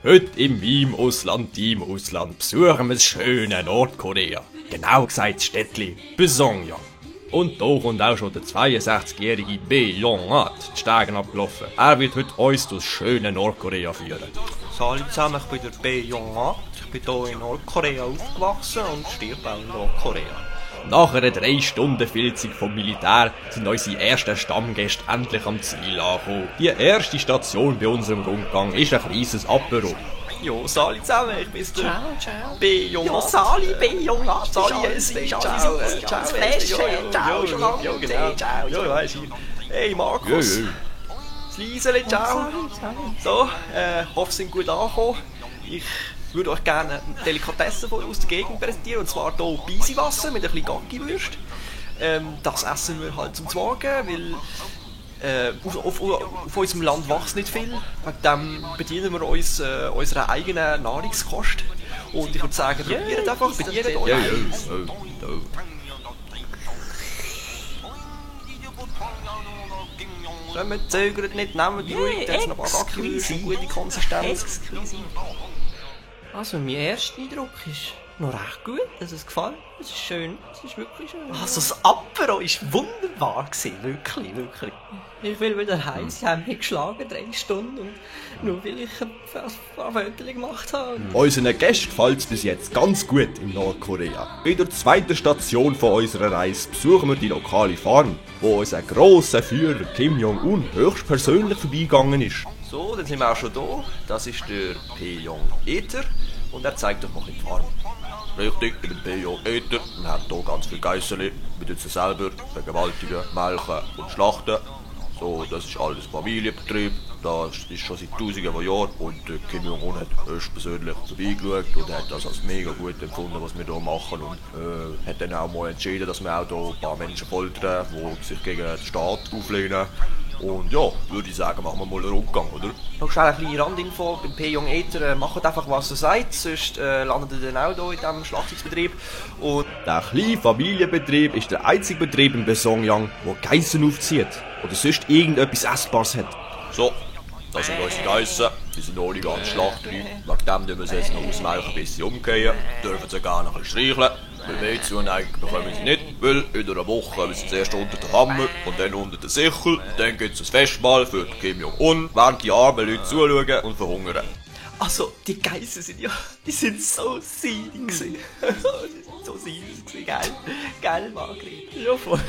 Heute im Team Ausland besuchen wir das schöne Nordkorea. Genau gesagt das Städtli Pyongyang. Und da kommt auch schon der 62-jährige Bae Yong-ah die Stege abgelaufen. Er wird heute uns durch das schöne Nordkorea führen. Hallo zusammen, ich bin der Bae Yong-ah. Ich bin hier in Nordkorea aufgewachsen und stirbe auch in Nordkorea. Nach einer 3-Stunden-Filzung vom Militär sind unsere ersten Stammgäste endlich am Ziel angekommen. Die erste Station bei unserem Rundgang ist ein kleines Apero. Jo, Sali zusammen, ich bin der Ciao. Bae Yong-ah. Ja, Sali, Bae Yong-ah. Sali, es ist ciao, alles ciao, das Fläschchen. Ciao, schon lange ja, nicht genau. gesehen. Ciao, Ja, weisst du. Hey Markus, Ja. das Lieseli, ciao. So, hoffe, Sie sind gut angekommen. Ich würde euch gerne eine Delikatesse aus der Gegend präsentieren, und zwar hier Beisiwasser mit ein bisschen Gaggiwürst. Das essen wir halt zum Morgen, weil auf unserem Land wächst nicht viel. Wegen dem bedienen wir uns unserer eigenen Nahrungskost. Und ich würde sagen, probiert einfach, bedient euch. Ja. Wir zögern nicht, nehmen die ruhig, da ist noch ein paar Gaggiwürst und gute Konsistenz. Also, mein erster Eindruck ist noch recht gut. Also, es gefällt mir. Es ist schön. Es ist wirklich schön. Also das Apero war wunderbar gewesen, wirklich, wirklich. Ich will wieder heim. Sie haben mich geschlagen, 3 Stunden. Und nur weil ich ein paar Fotos gemacht habe. Unseren Gästen gefällt es bis jetzt ganz gut in Nordkorea. Bei der zweiten Station von unserer Reise besuchen wir die lokale Farm, wo unser grosser Führer Kim Jong-un höchstpersönlich vorbeigegangen ist. So, dann sind wir auch schon da. Das ist der Pyeong-eater und er zeigt euch mal die Farm. Richtig, ich bin Pyeong-eater. Wir haben hier ganz viele Geisseli. Wir tun sie selber vergewaltigen, melken und schlachten. So, das ist alles Familienbetrieb. Das ist schon seit Tausenden von Jahren. Und Kim Jong-un hat höchstpersönlich vorbeigeschaut und hat das als mega gut empfunden, was wir hier machen. Und hat dann auch mal entschieden, dass wir auch hier ein paar Menschen foltern, die sich gegen den Staat auflehnen. Und ja, würde ich sagen, machen wir mal einen Rundgang, oder? Noch schnell eine kleine Randinfo. Beim Pyeong-eater macht einfach, was er sagt, sonst landet er dann auch hier in diesem Schlachtungsbetrieb. Und Der kleine Familienbetrieb ist der einzige Betrieb in Pyongyang, der Geissen aufzieht oder sonst irgendetwas Essbares hat. So, das sind unsere Geissen. Die sind noch nicht ganz schlachtreif. Wegen dem müssen wir sie jetzt noch ausmelken, bis sie umkehren. Dürfen sie gerne ein bisschen streicheln. Weil mehr Zuneigung bekommen sie nicht, weil in einer Woche müssen sie zuerst unter den Hammer und dann unter den Sichel. Dann gibt es ein Festmahl für Kim Jong-un, während die armen Leute zuschauen und verhungern. also, die Geissen sind ja, die sind so seidig gewesen. Die sind so seidig gewesen, gell? Gell, Margret? Ja, voll.